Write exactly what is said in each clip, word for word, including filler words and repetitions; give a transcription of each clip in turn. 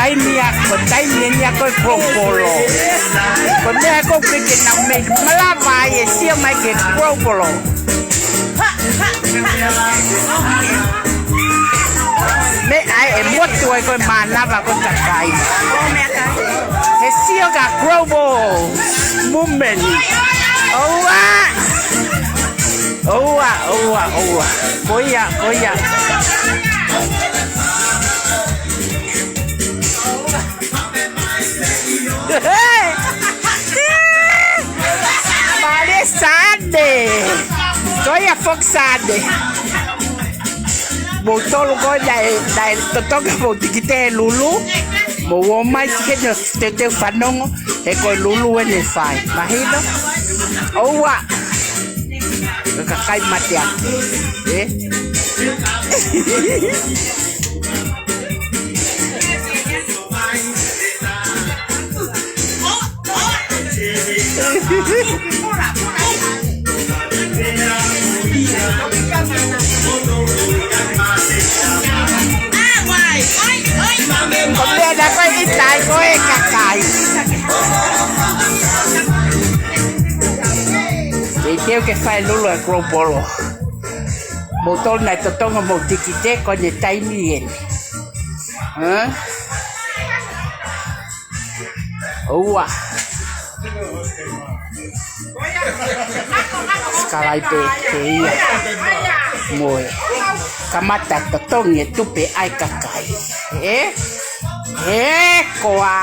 Taimi ia ko e taimi eni ia ko e global. Ko e meʻa ko ē ke nau mei malava ai e sio mai ki he global. Meʻa ē ʻe motu ai ko e mānava ko e kakai. He sio ki he global movement. ʻOua. ʻOua, ʻoua, ʻoua. Ko ia, ko ia. Mālie Sande. Ko ia foki Sande. Mou tolu ko ia ē, naʻe totongi mou tikite he Lulu. Mou ō mai tikite ʻo teuteu fanongo, he ko e Lulu eni ʻe fai. Mahino? ʻOua. Ko e kakai mateaki. Ē? Ko e meʻa naʻa ko e ʻikai ko e kakai. Teuteu ke fai Lulu ʻa e global. Mou tolu naʻe totongi mou tikite, ko ʻene taimi eni. Hā? ʻOua. Sikalaipe ke ia. Mo e kamata totongi e tupe ʻa e kakai. Ē? Ē, koā.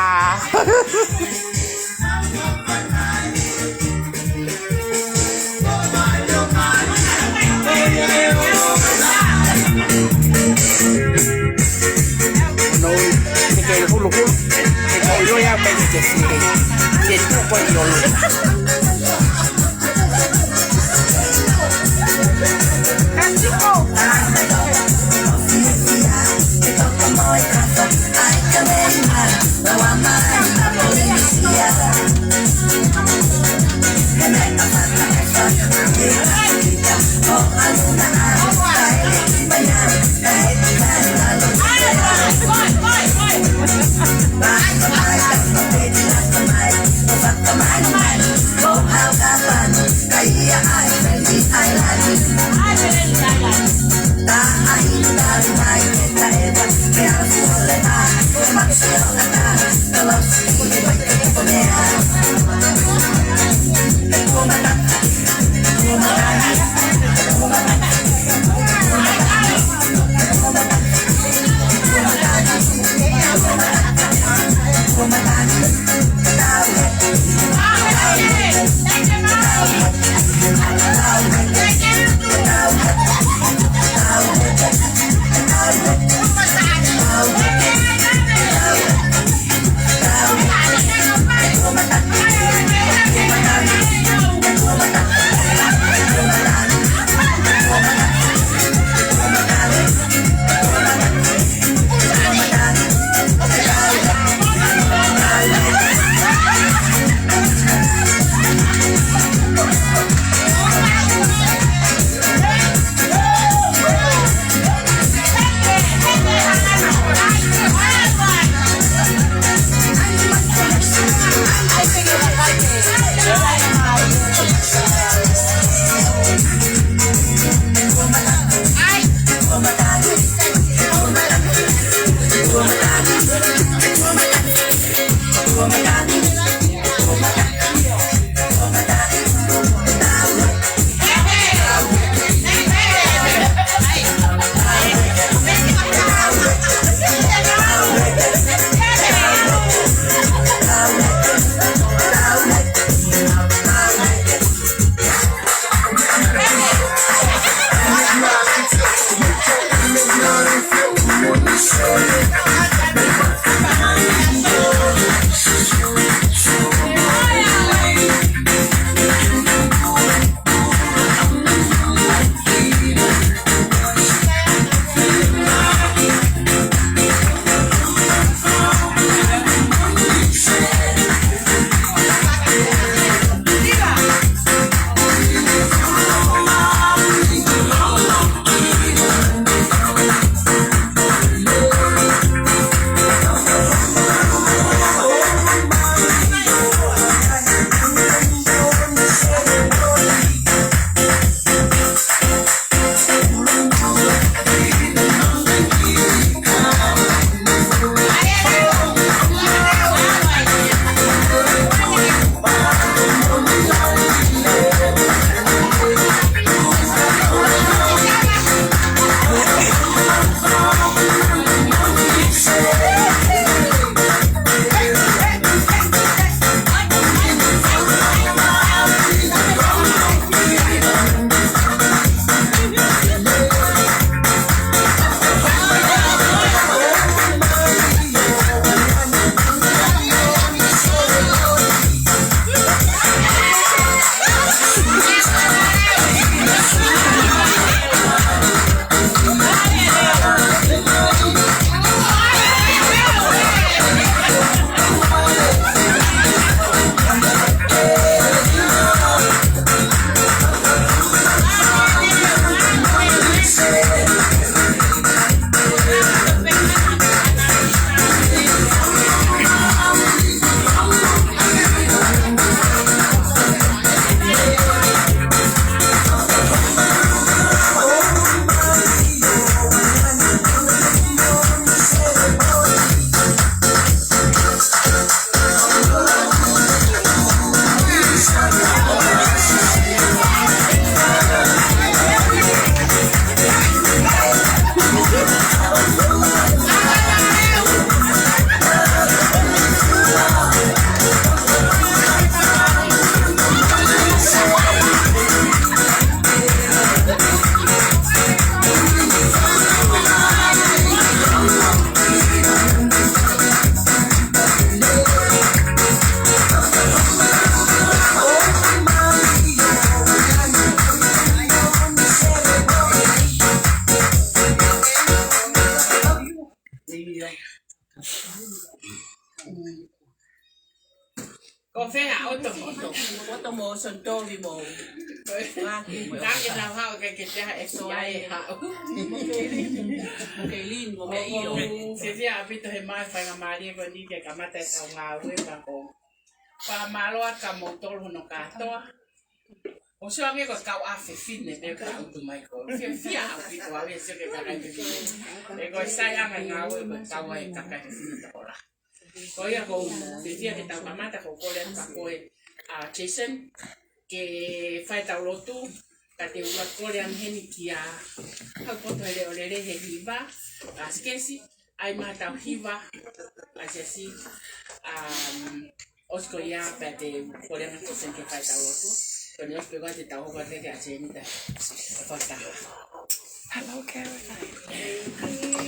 No, te ke hulu hulu, te ke ʻilo ia pe te ke fili. Te tuʻu ko ʻi ʻolunga. Ko fē ʻa ʻOto mo ʻOto? ʻOto mo Sontovi mo. Ngake mo. Ngake na hao ke ke te ha e sia e hao. Mo Keilin, mo Keilin, mo mea io. Ko e fiefia ʻaupito he maʻu e faingamālie ko eni ke kamata ʻetau ngāue pea ko. Fakamālō atu kia moutolu hono kātoa. ʻOsi ange ko e kau ʻa fefine pē ka utu mai ko. Fiefia ʻaupito ʻave sio ki he kakai fefine. He ko e sai ange ngāue ko e kau ʻa e kakai fefine tokolahi. Ko ia ʻoku ou fiefia ke tau kamata, ʻoku ou kole atu kia koe, ʻa Jason, ke fai ʻetau lotu, ka te u kole ange heni kia Hau Poto he leʻo lelei he hiva, ʻa Skesi, ʻai mai ʻetau hiva, ʻa Skesi, um, ʻosi ko ia pea te u kole ange kia Jason ke fai ʻetau lotu, ko eni ʻosi pē ko ia te tau hoko atu ki he ʻasenita, ʻa e fakataha. Hello, Caroline.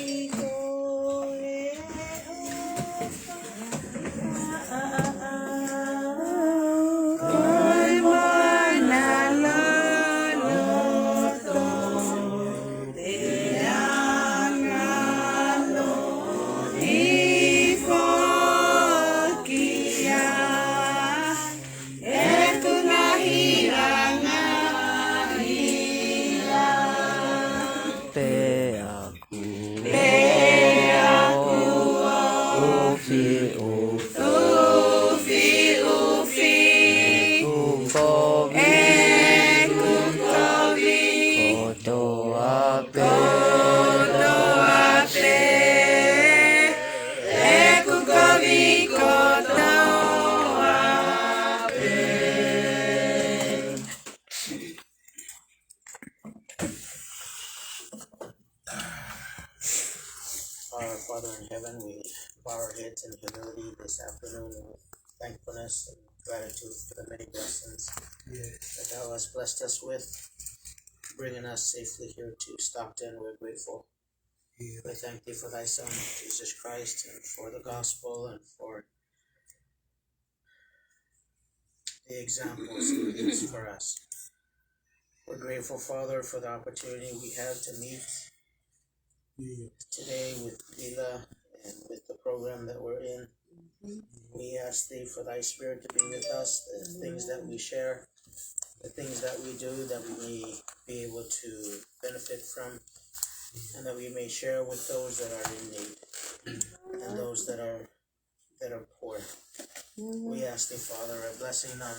Pea ku, pea ku ʻufi, ʻufi, ʻufi, ʻufi, ʻeku kovi, ʻeku kovi kotoa pē, kotoa pē, ʻeku kovi kotoa pē. Our Father in heaven, we bow our heads in humility this afternoon with thankfulness and gratitude for the many blessings that thou hast blessed us with, bringing us safely here to Stockton. We're grateful. We thank thee for thy Son, Jesus Christ, and for the gospel, and for the examples he leaves for us. We're grateful, Father, for the opportunity we have to meet today with Lila and with the program that we're in. We ask thee for thy Spirit to be with us, the things that we share, the things that we do, that we may be able to benefit from, and that we may share with those that are in need and those that are that are poor. We ask thee, Father, a blessing on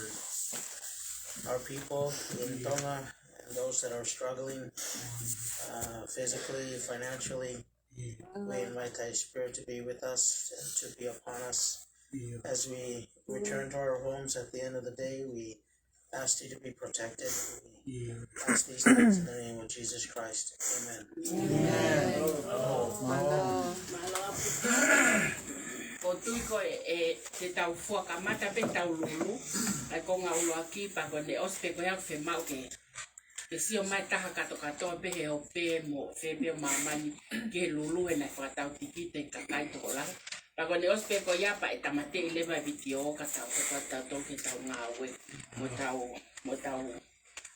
our people in Tonga and those that are struggling, uh, physically, financially. We invite thy Spirit to be with us and to be upon us as we return to our homes at the end of the day. We ask thee to be protected. We ask these things in the name of Jesus Christ. Amen. Ko e tui ko ē, ʻe, te tau fua kamata pē ʻetau lulu, ʻa e konga ʻuluaki, pea ko ʻene ʻosi pē ko ia ʻoku fiemaʻu ke, ke sio mai taha kātoa kātoa pē he ope mo fē pē ʻo māmani ki he lulu he naʻe fakatau tikite kakai tokolahi. Pea ko ʻene ʻosi pē ko ia pea ʻe tāmateʻi leva e vitiō ka tau hoko atu tautolu ki heʻetau ngāue mo ʻetau, mo ʻetau,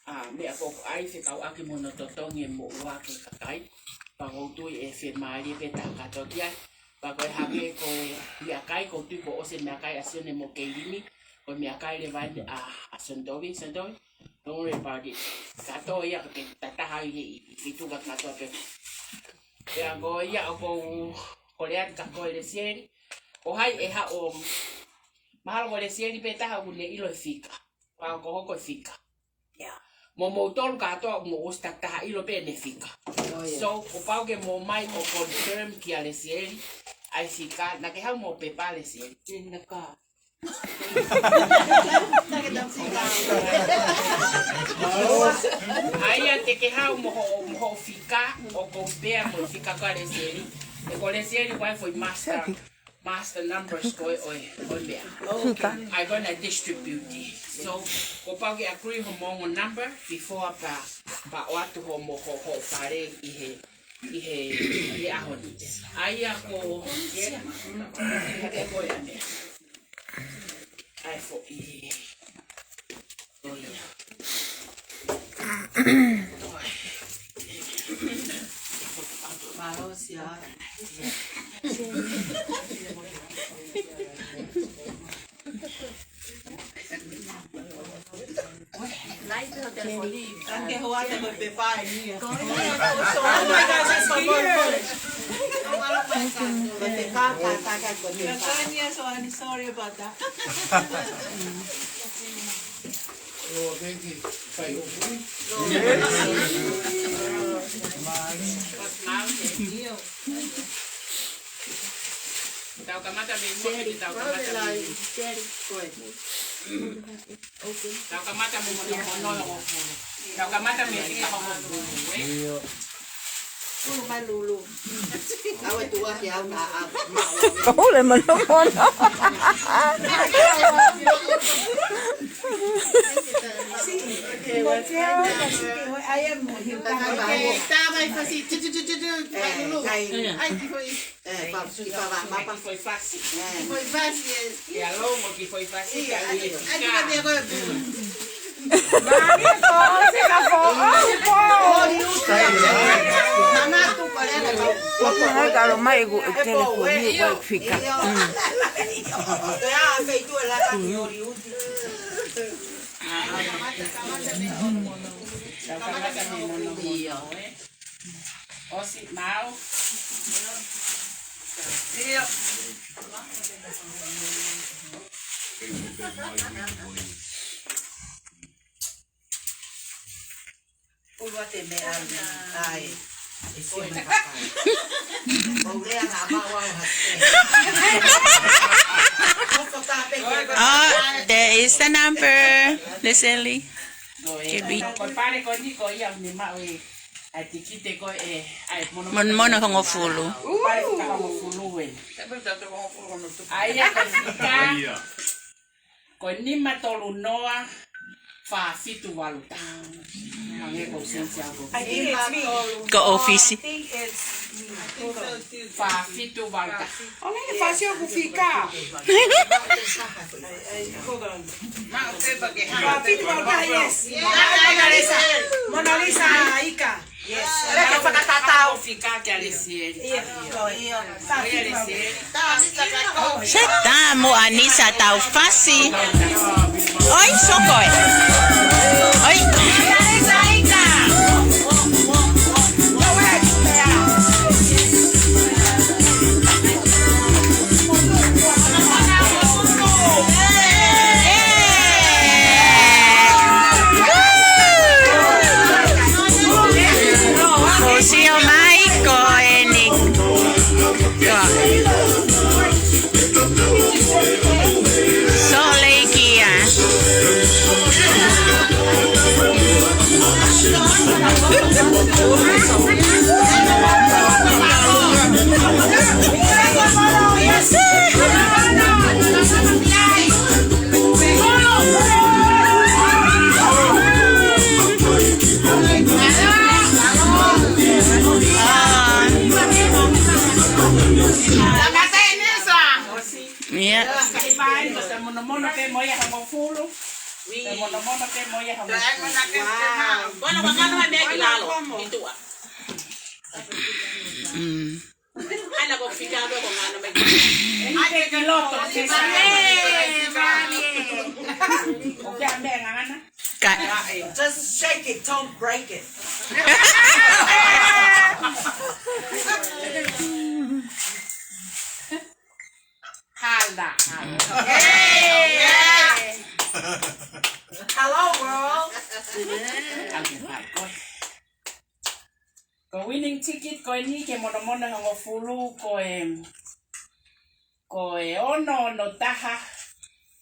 ʻa, meʻa ko ē ʻoku ʻai fekauʻaki mo hono totongi e moʻua ki he kakai. Pea ʻoku ou tui ʻe fiemālie pē taha kātoa ki ai. Pea ko e hangē ko e meʻakai, ʻoku ou tui kuo ʻosi e meʻakai ʻa Sione mo Keilini, ko e meʻakai leva eni ʻa, ʻa Sontovi, Sontovi. Don't worry about it. Kātoa ia ke tataha ʻi he, ʻi, ʻi tuka kātoa pē. Pea ko ia ʻoku ou kole atu kia koe Lesieli. Ko hai ʻe haʻu ʻo, mahalo ko Lesieli pē taha ʻoku ne ʻilo e fika. Pea ʻoku hoko e fika. Mo moutolu kātoa ʻoku mou ʻosi takitaha ʻilo pē ʻene fika. So, kuo pau ke mou ō mai ʻo confirm kia Lesieli ʻa e fika, naʻa ke haʻu mo e pepa Lesieli. ʻA ia te ke haʻu mo hoʻo, mo hoʻo fika, ʻo compare mo e fika ko ē ʻa Lesieli. He ko Lesieli ko e foʻi master, master numbers ko ē ʻo e, ʻo e meʻa. Fika. ʻA ia ko ē naʻe distribute. So, kuo pau ke agree hoʻomou ongo number before pea, pea ʻoatu hoʻomou, hoʻo, hoʻo pale ʻi he, ʻi he, ʻi he ʻaho ni. ʻA ia ko, yeah. Ko e meʻa. ʻA e foʻi. ʻO ia. Mālō Sia. Ange hoʻo ʻata ko e pepa eni ia. Oh my gosh, it's here. Ko e pepa, ka, ka, ka, ko e pepa. Sorry about that. Tau kamata mei muʻa, tau kamata mei muʻa. Tau kamata mei muʻa, mono hongofulu. Tau kamata mei fika hongofulu, ē? Tulu mai Lulu. Awe tua ke au na a. Ko le mono mono. Tama i fasi, tu, tu, tu, tu, tu, Lulu. Ai, ai, ai, ki foʻi. Eh, pa, ki pa, pa, pa, pa. Ki foʻi fasi. Eh. Ki foʻi fasi, eh. Ia longo ki foʻi fasi, ia, ai, ai, ai, ai, ai, ai, ai. Manatu, palena, kau. Ko e kalo mai ku e telefoni, ko e fika. Mm. Ia, feitu e laka ki Hollywood. Ia. ʻOsi, maau. Ia. Ulu ate me ai, ai. E sio me kakai. Ko lea na ma wa ha se. Ko ko ta pe ke. Oh, there is the number, Leslie. Ko e, ke bi. Ko e pale ko eni ko ia ni ma we. Ai tikite ko e, ai mono. Mono, mono hongofulu. Pale fika hongofulu ē. Ai ia ko e fika. Ko e nima tolu noa, fā fitu valu taha. Hangē ko e sensi ako. I think it's me. Ko e ʻōfisi. I think it's me. Fā fitu valu taha. Oh, man, fā fitu fika. Hold on. Fā fitu valu taha, yes. Mona Lisa. Mona Lisa Ika. Yes. Leka fakatatau. Fika kia Lesieli. Ia, ko ia. Fā fitu valu taha. Seta mo Anisa Taufasi. Oi, soko ē. Oi. Ko e sio mai ko eni. Ko Salt Lake ia. Ia. Monomono pē mo ia hongofulu. Monomono pē mo ia hongofulu. Wow. Ana ko fika ko ngana mai. Ai ke loto. Ka. Just shake it, don't break it. Hala, hala. Hey, yeah. Hello, world. Ko e winning ticket ko eni ke monomono hongofulu ko e, ko e ono ono taha,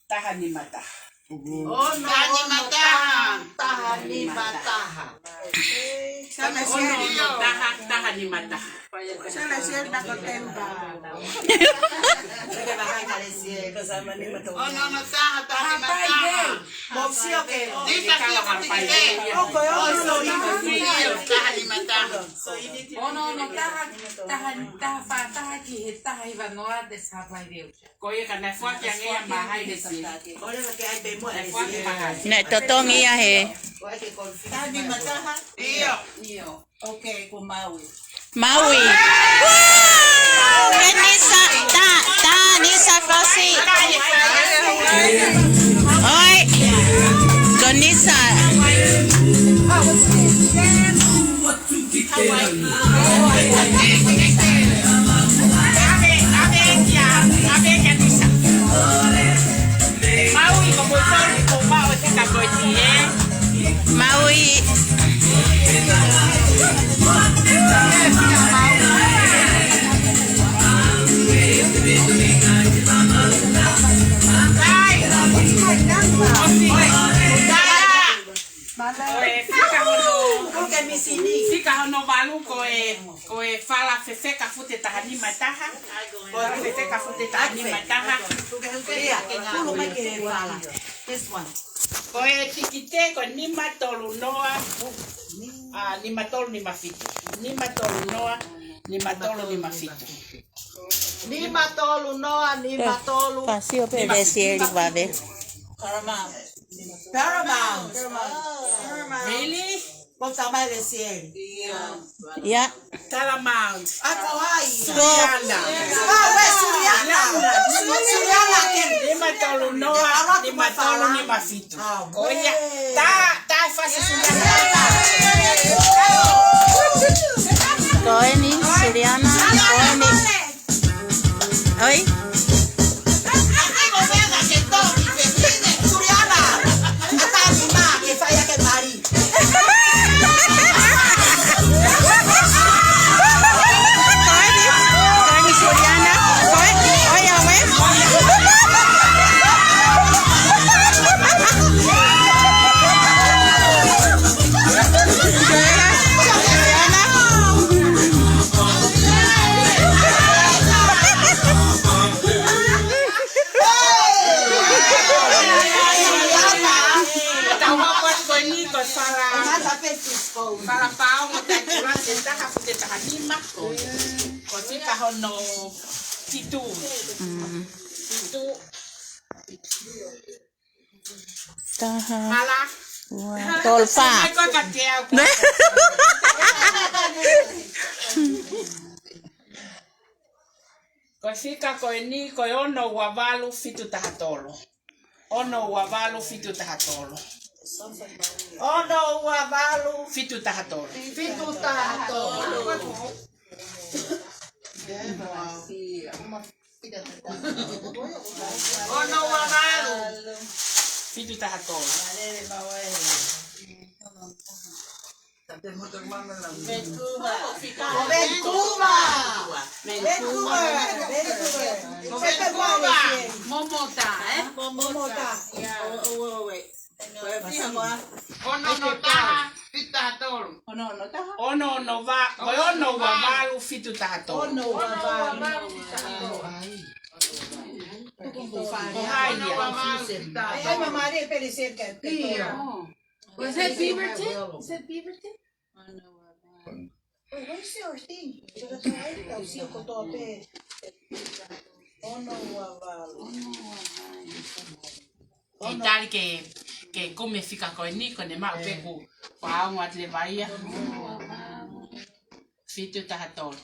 taha nima taha. Ono ono taha, taha nima taha. Ono ono taha, taha nima taha. Ono ono taha, taha nima taha. Mo sio ke. Lisa, sio ka tiki te. Ono ono taha, taha, taha fā taha ki he taha hiva noa te sa fai veu. Ko ia ka naʻe foaki ange ia maha ʻe Lesieli. Naʻe foaki maha. Naʻe totongi ia he. Taha nima taha? ʻIo. ʻIo. Okay, ko Maui. Maui. Wow! Ko Nisa, ta, ta, Nisa Fasi. ʻOi. Ko Nisa. Ko e fika hono, fika hono valu ko e, ko e fala fefeka fute taha nima taha. Ko e fefeka fute taha nima taha. Ia, pulu mai ke fala. This one. Ko e tikite ko e nima tolu noa, a, nima tolu nima fitu. Nima tolu noa, nima tolu nima fitu. Nima tolu noa, nima tolu. Pasio pe nima fitu. Lesieli vave. Paramount. Paramount. Really? Ko tamai Lesieli. Ia. Paramount. Ako hai. Ko. Suliana. Ko e Suliana. Suliana. Suliana ke. Nima tolu noa, nima tolu nima fitu. Ko ia. Ta, ta fasi Suliana. Ko eni, Suliana, ko eni. Oi? Ko eni, ko eni Suliana, ko e, oi, oi. Tau hoko atu ko eni ko e fala, fala paongo taipulasi ʻe taha fute taha nima. Ko e fika hono fitu. Mm. Fitu. Taha. Hala. Ua. Tolu fā. Sai ko ka te au. Ko e fika ko eni, ko e ono ua valu fitu taha tolu. Ono ua valu fitu taha tolu. Ono ua valu fitu taha tolu. Fitu taha tolu. Ono ua valu fitu taha tolu. Vancouver. Vancouver. Vancouver. Vancouver. Momota, ē? Momota. Ia. ʻO, ʻo, ʻo, ʻo, ʻo. Ko e fiha koā? Ono ono taha, fitu taha tolu. Ono ono taha? Ono ono va-, ko e ono ua valu fitu taha tolu. Ono ua valu. Ko hai ia? Ai, ai, mamaʻo pē Lesieli. Ia. Was it Beaverton? Is it Beaverton? Wait, where's your thing? Ono ua valu. ʻIkai ke, ke kumi e fika ko eni, ko ʻene maʻu pē ʻeku faʻunga atu leva ia. Fitu taha tolu.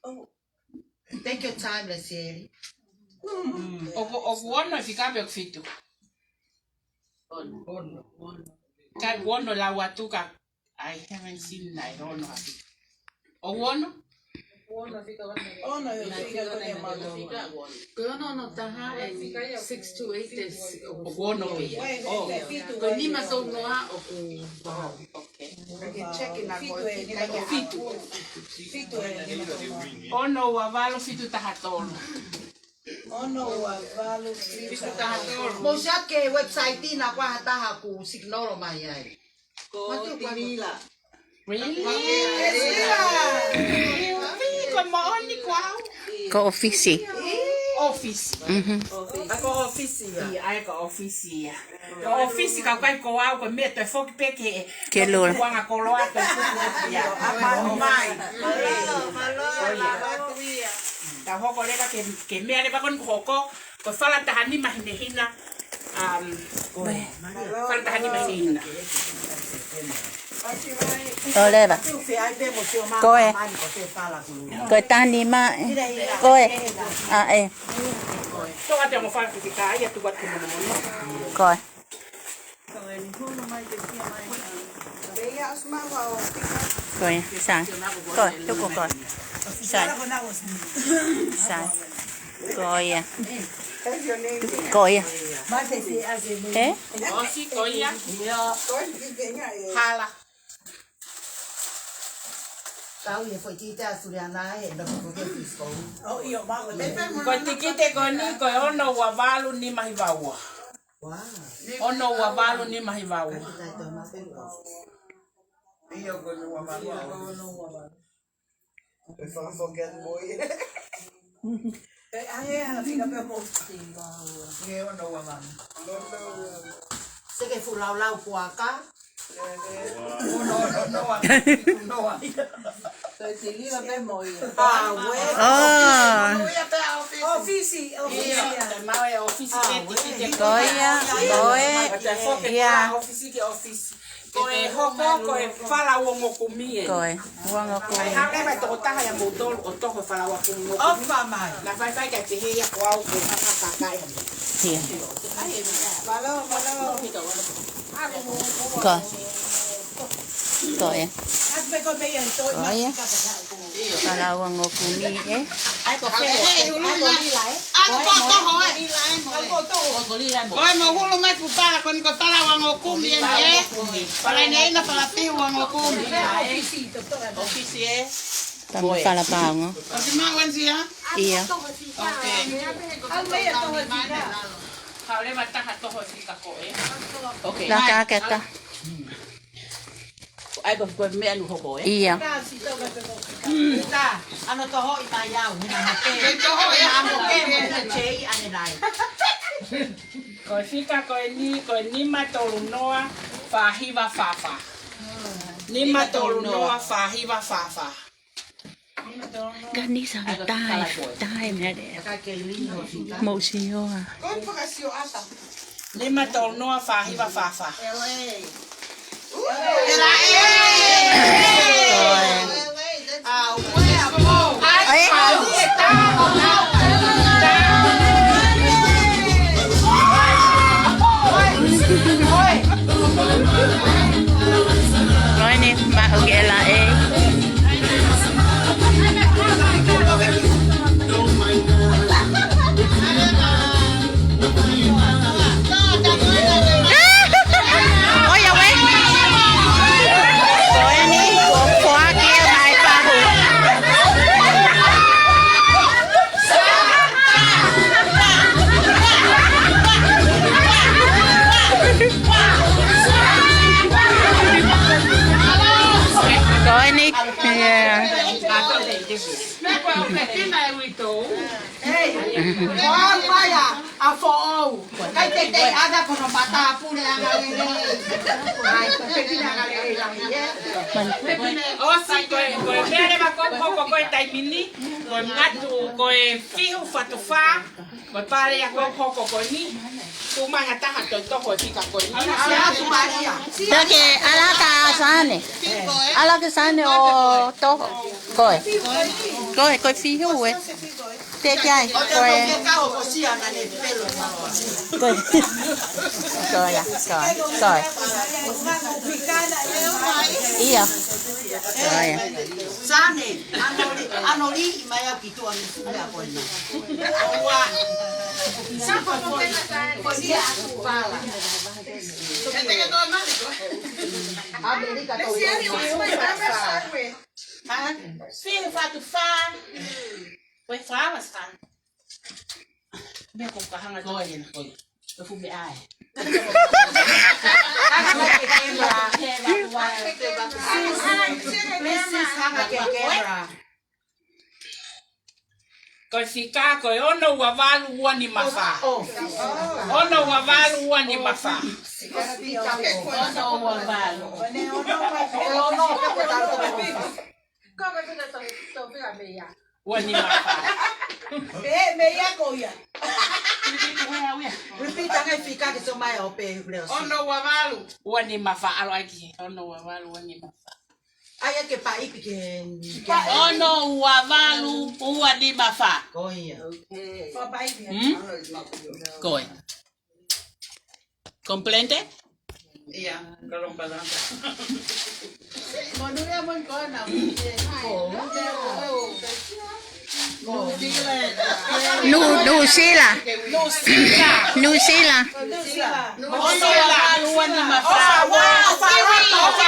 Oh, take your time, Lesieli. Mm, ʻoku, ʻoku ono e fika pe ʻoku fitu? Ono. Ono. Ka ʻoku ono lau atu ka I haven't seen nai ono ʻapi. ʻOku ono? Ono, fika ono. Ono, fika ono. Ko e ono ono taha and six two eight is ʻoku ono pē. Oh. Ko e nima tolu noa ʻoku. Oh, okay. Fitu. Ono ua valu fitu taha tolu. Ono ua valu fitu taha tolu. Mou sio ki he website ʻi he ʻoku ʻi ai ha taha ʻoku signal mai ai. Ko Tilila. Really? Ko e moʻoni ko au. Ko ʻofisi. ʻOfisi. Mhm. ʻA, ko ʻofisi ia. ʻIo, ʻa ia ko ʻofisi ia. Ko ʻofisi ka ʻoku ʻikai ko au, ko e meʻa toe foki pē ke, ke lula. Kuanga koloa toe foki ia. ʻA, mai. Tau hoko leva ke, ke meʻa leva ko eni ko hoko. Ko e fala taha nima hinehina. Um, ko e fala taha nima hinehina. ʻO leva. Ko e. Ko e taha nima, ē. Ko e. ʻA, ē. Toka te mo fala ki ka ia tu atu mo mo. Ko e. Ko e, sai. Ko e, tuku ko e. Sai. Sai. Ko ia. Ko ia. Ē? Ko ia. Hala. Tau ia foʻi tikite ʻa Suliana ē, ʻe nofo ko ke fisko. ʻO ʻio, ma, me pe mo Ko e tikite ko eni, ko e ono ua valu nima hiva ua. Wow. Ono ua valu nima hiva ua. Ka kitai tō ma pe ko. ʻIo, ko e ono ua valu. ʻE fakafoki atu mo ia. ʻE, ʻa ia, fika pe mo. ʻIo, ono ua valu. Seke fuʻu laulau puaka. Ono, ono, ono ua. Ono ua. Ko e tiliva pe mo ia. ʻĀ, ue. ʻĀ. Ono ia pe ʻa ʻōfisi. ʻŌfisi, ʻōfisi. ʻIo, te mau e ʻōfisi ke tikite. Ko ia, ko e. Te foki ia. ʻŌfisi ke ʻōfisi. Ko e hoko, ko e fala uongokumi ē. Ko e uongokumi. Kae hanga mai tokotaha ia moutolu ʻo toho fala uongokumi. ʻOfa mai. Na faifai ka te he ia ko au ko kaka kakai. Ia. Malo, malo. Ko. Ko e. Ko ia. Fala uongokumi ē. ʻAi ko fē. ʻAi ko lila ē. ʻAi ko toho ē. Ko e mo hulu mai fu fala ko ni ko fala uongokumi ē. Fala ne ina fala pihu uongokumi. ʻŌfisi ē. Tama fala paongo. ʻOsi ma wensia? ʻIo. Okay. Haʻu leva taha toho fika ko ē. Okay. Laka ke ta. ʻAi ko ko e meʻa nu hoko ē. ʻIo. Ta, ano toho i mai au, hina mo ke. Hina mo ke, mo ke tei ane nai. Ko e fika ko eni, ko e nima tolu noa fā hiva fā fā. Nima tolu noa fā hiva fā fā. Ganisa na tai, tai mea lea. Mou sio ā. Nima tolu noa fā hiva fā fā. Ko eni, maʻu ke la ē. ʻOi, ʻauē. Ko eni, ko, ko ake mai pahu. Ko eni, yeah. Ei, ko au mai ā, ʻa foʻou. Kai te te ada kono mata pule anga lele. Ai, ko te pina anga lele la mie. ʻOsi ko e, ko e mele ma ko ko ko e taimi ni. Ko e ngatu, ko e fihu fatu fā. Ko e pale ia ko ko ko ko ni. Tū mai ha taha toe toho e fika ko eni. Pea ke ala ka sane. Ala ke sane ʻo toho. Ko e. Ko e, ko e fihu ē. Te ke ai, ko e. Ko e. Ko e, ko e, ko e. ʻIo. Ko e. Sane, ano li, ano li, mai au ki tuʻa ni. Ua. Sapa ko e, ko e lia aku pala. Amerika to. Ha? Fiu fatu fa. Ko e fā, mas fā. Meʻa ko ka hanga ko e na ko e. Ko e fuʻu meʻa ē. Hanga ko e kemera. Misis hanga ko e kemera. Ko e fika ko e ono ua valu ua nima fā. Ono ua valu ua nima fā. Ono ua valu. Ua nima fā. Pē, meʻa ko ia. Repeat ange fika ke sio mai ʻo pehē leo si. Ono ua valu. Ua nima fā, ʻalu ai ki he. Ono ua valu, ua nima fā. ʻAi ke paipi ke, ke. Ono ua valu, ua nima fā. Ko ia. Okay. Ko paipi. Hmm? Ko e. Komplente? Ia, kalong balanga. Monua mon kona. Ko. Nuʻu, Nuʻusila. Nuʻusila. Nuʻusila. Nuʻusila. Ono ua valu ua nima fā. ʻOfa, ʻofa, ʻofa, ʻofa,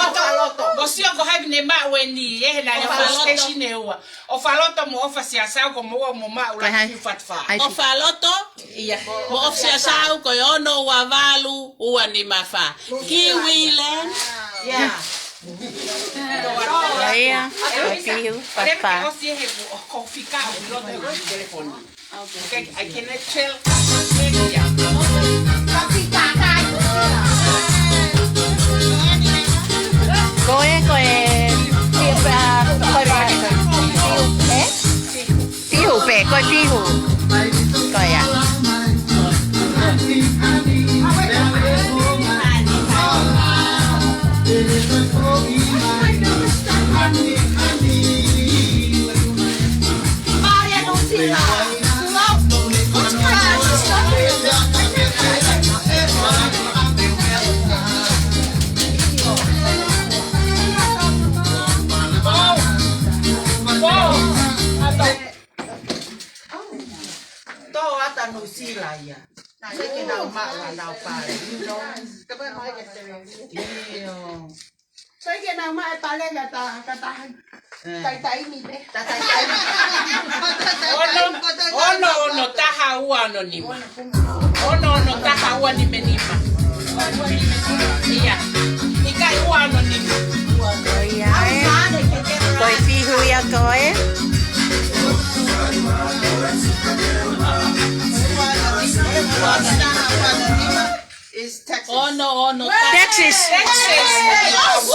ʻofa, ʻofa. Mo sio ko hai ne maʻu eni, ʻe he nale ʻofa loto. Station ʻe ua. ʻOfa loto mo ʻofa siasau ko moua mo maʻu la kiu fatu fā. ʻOfa loto. Ia. Mo ʻofa siasau ko e ono ua valu ua nima fā. Kiwi Land. Ia. Ko ia, ko e pihu, fatu fā. Okay, I cannot tell. Ko e, ko e, pihu, ah, ko e pihu, eh? Pihu pē, ko e pihu. Ko ia. Tō atu Nuʻusila ia. Naʻe ʻikai ke nau maʻu ʻenau pale, you know. ʻIo. So ʻikai ke nau maʻu e pale ka ta, ka ta, eh, taʻetaimi pē. Ta taʻetaimi. Ono, ono, ono, taha ua ono nima. Ono, ono, taha ua nima nima. Ia. ʻIkai ua ono nima. Ko ia ē. Ko e pihu ia ko ē. Is Texas. Ono, ono, Texas. Texas.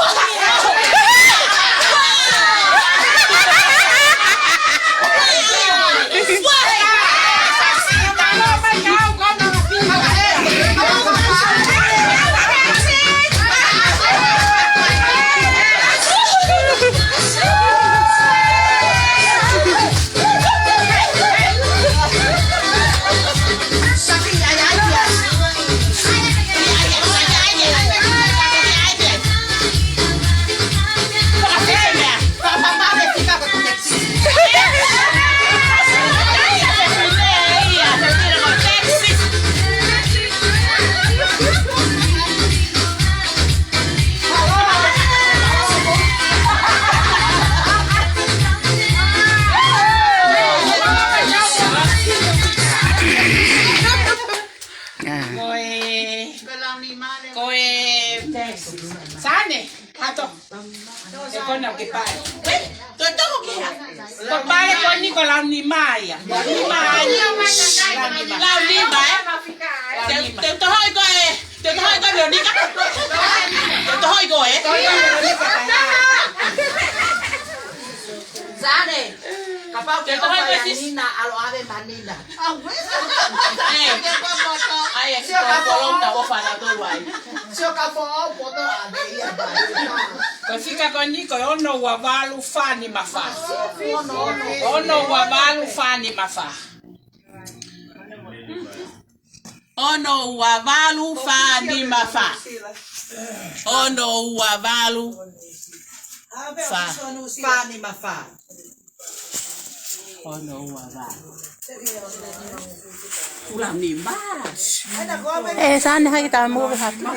Ko e, ko e, Sane, hato. E kona ke pale. Ē, toe toho ki ha. Ko pale ko eni ko lau nima ia. Lau nima ia. Lau nima. Lau nima, ē? Te, te toho ʻi ko e, te toho ʻi ko e Veronica. Te toho ʻi ko e. Sane, kapau ke ʻofa ia Nina, ʻalu ʻo ʻave maʻa Nina. Ai, ai, sio ka foʻou. Sio ka foʻou, poto ʻave ia. Ko e fika ko eni ko e ono ua valu fā nima fā. Ono ua valu fā nima fā. Ono ua valu fā nima fā. Ono ua valu fā. Fā nima fā. Ono ua valu. Ula nima. Ē, Sane, hai ke ta move hake. Ono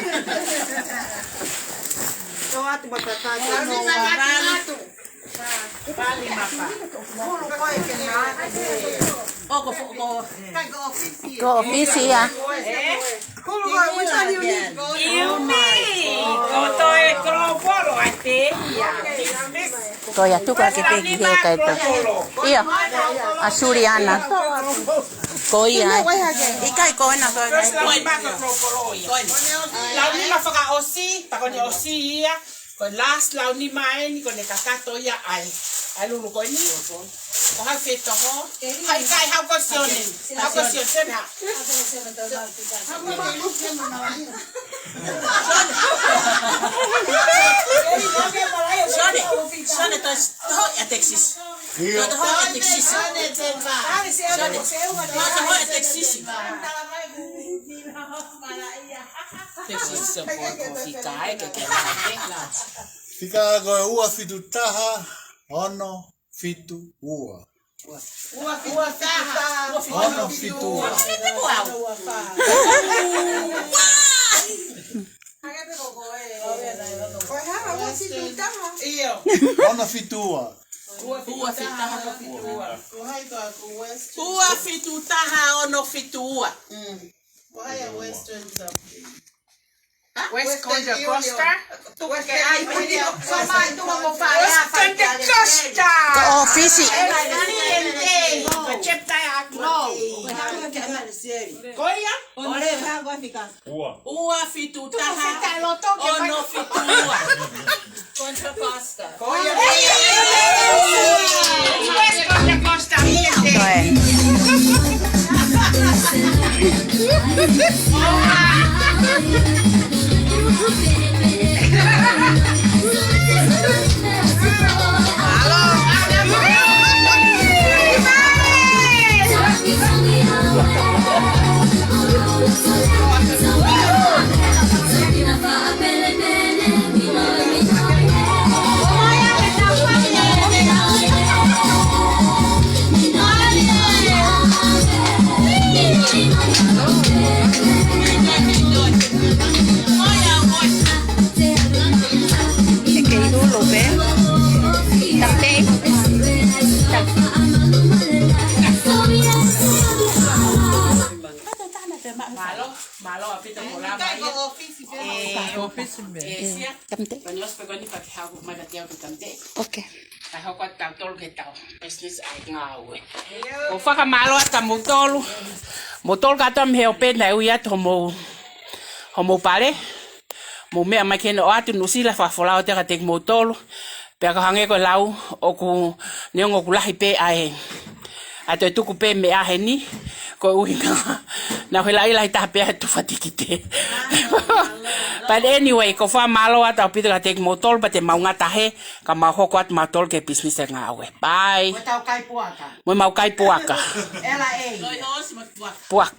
ua valu. ʻO ko, ko, ko ʻofisi ia. ʻIumi. Ko toe kolopolo ʻa e te ia. Ko ia tuku ake pē ki he kai to. ʻIo. ʻA Suliana. Ko ia ē. ʻIkai ko ena ko ena. Lau nima fakaʻosi, ta ko eni ʻosi ia. Ko e last lau nima eni, ko ʻene kakato ia ai. ʻAi lulu ko eni. Ko hai fetoho. Hai kai hau ko Sione. Hau ko Sione, Sione ha. Sione, Sione, to, toho ia Texas. To, toho ia Texas. Sione, to, toho ia Texas. Texas, se poi ko fika ē, ke ke la. Fika ko e ua fitu taha, ono fitu ua. Ua fitu taha. Ono fitu ua. Ko e hā? Ko e hā? Ua fitu taha. ʻIo. Ono fitu ua. Ua fitu taha, ono fitu ua. Ko hai ko ʻaku West? Ua fitu taha, ono fitu ua. Mm. Ko hai ʻa Western something? West Contra Costa. Tuku ke ai, West Contra Costa. Ko ʻōfisi. Ko ia? Ua fitu taha, ono fitu ua. Contra Costa. Ko ia. West Contra Costa. Ko e. Te ke hulu pē. Tamte. Tam- Mālō, mālō ʻaupito ko e lava ia. Ē, ʻōfisi mei. Ē, sia. Tamte. Pea neongo pē ko eni pea ke haʻu mai kiate au ki Tamte. Ok. Kae hoko atu kitautolu ki heʻetau business ʻa e ngāue. ʻOku ou fakamālō atu kia moutolu. Moutolu kātoa mei he ʻope naʻe ui atu homou, homou pale. Mou meʻa mai ki heni ʻo ʻoatu Nuʻusila, fakafolau atu kiate kimoutolu. Pea ka hangē ko e lau, ʻoku neongo ʻoku lahi pē ʻa e, ʻa e toe tuku pē meʻa heni, ko e ʻuhinga naʻa ku laʻi lahi taha pē ʻa e tufa tikite. But anyway, ʻoku ou fakamālō atu ʻaupito kiate kimoutolu, pea te mau ngata hē, ka mau hoko atu mautolu ki he business ʻa e ngāue. Bye. Mo ʻetau kai puaka. Mo ʻemau kai puaka. L A. Puaka.